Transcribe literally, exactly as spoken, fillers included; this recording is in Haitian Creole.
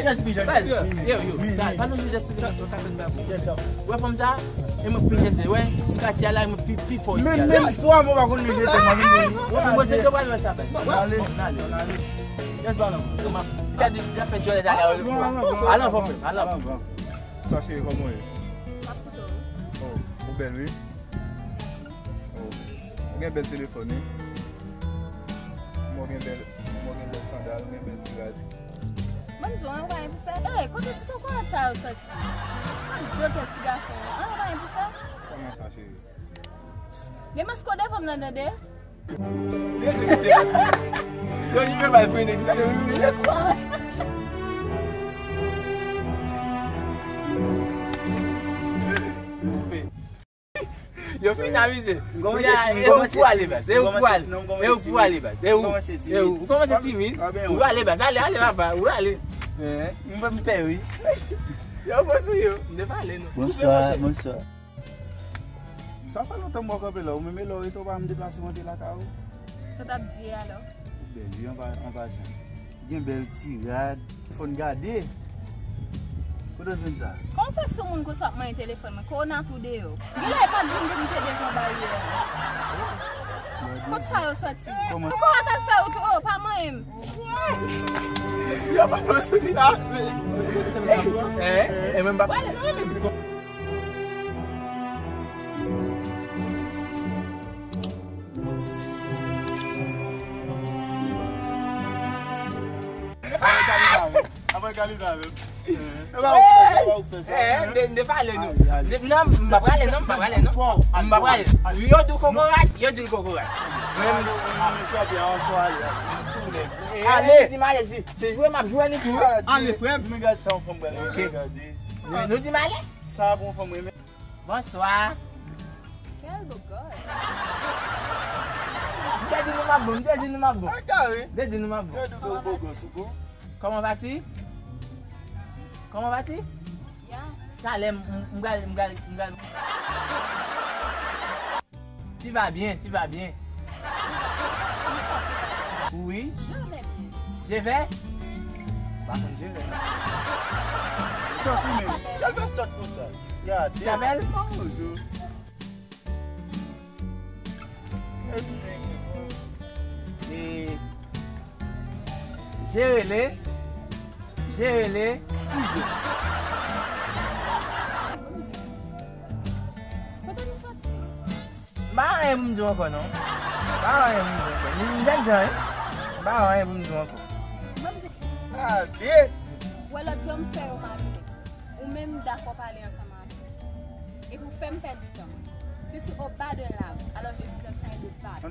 Baz, yo, yo, pa nou jwe jès sou telefòn, sa fè m pa bon. Ou wè fanm sa? E mwen pi jès, wè, sou katye a la, e mwen pi, pi fò isi a la. Menm, menm twa mwa pa konn li jete, mwen, menm. Ou wè, mwen, mwen, mwen, wè sa, baz. Ann ale. Ann ale. Jès ba non. Kòman? Gade, y ap fè djòlè dada yo. Al anvan, frè m, al anvan. Sa cheri, kòman w ye? M ap koute w. Oh, ou bèl, wi. Oh, ou gen bèl telefòn, wi. Mwen gen bèl, mwen gen bèl sandal, ou gen bèl ti rad. Ban m di w, anyen pa gen pou fè. Ey, kote ti kokorat sa yo soti? Ak zo tèt ti gason an, anyen pa gen pou fè. Kòman sa, cheri? Gen masko devan m nan, tande? Yo di se yo di fè bay frennen ki ta yo vini. Yo fin amize. Kounye a, e ou pou ale, baz. E ou pou ale. E ou pou ale, baz. E ou, e ou, ou kòmanse timid. Ou ale, baz. Ale, ale, papa. Ou ale. M pè, wi. Yo pran sou yo. M te pale, non. Bonswa, bonswa. Sa fè lontan m wè w kanpe la. Ou menm e lè w rete, ou pa janm deplase monte lakay ou? Sa w t ap di alò? Ou bèl, wi, anba, anba jan. Gen bèl ti rad, fò n gade. Kote w jwenn sa? Kòman w fè sou moun konsa w ap manyen telefòn mwen? Kowona tou deyò. Genlè e pa t jwenn pou m te devan baryè a. Kot sa yo soti? Kòman? Kokorat al fè ou tou, oh, pa manyen m. Yo pa posib sa. Eh, eh, mwen m pa pale non, mwen menm. Apre kalita menm. E pa ou k fè sa, e pa ou k fè sa. Eh, eh, m te, m te pale nou. M te, non, m pa prale non, m pa prale non. M pa prale. Yo di w kokorat, yo di l kokorat. Men m, eh, ale. Di m ale, se, se jwe m ap jwe li tou. Ale, frè m. Men gad sa yon fanm pral gade. Nou di m ale? Sa bon fanm renmen. Bonswa. Kèl bogòs. M te di nou m ap bon, m te di nou m ap bon. M te di nou m ap bon. Kèl bogòs ou bon? Comment vas-tu? Comment vas-tu? Ya. Talè m, m, m pral, m pral, m pral. Tu vas bien, tu vas bien. Oui. Je vais. Pa konn je vais. Sòt ou menm. Jan fè sòt konsa. Gade. Isabel? Bonjou. E je rele, je rele Tizo. Kote nou soti? M pa gen anyen pou m di w ankò non. M pa gen anyen pou m di w ankò. M, m jènjan, wi. M pa gen anyen pou m di w ankò. Gade! Wè lòt jan m fè yo mache. Ou menm dakò pale ansanm avè m. Epi w fè m pèdi tan. Je suis au bas de la rue, alors je suis en train de battre.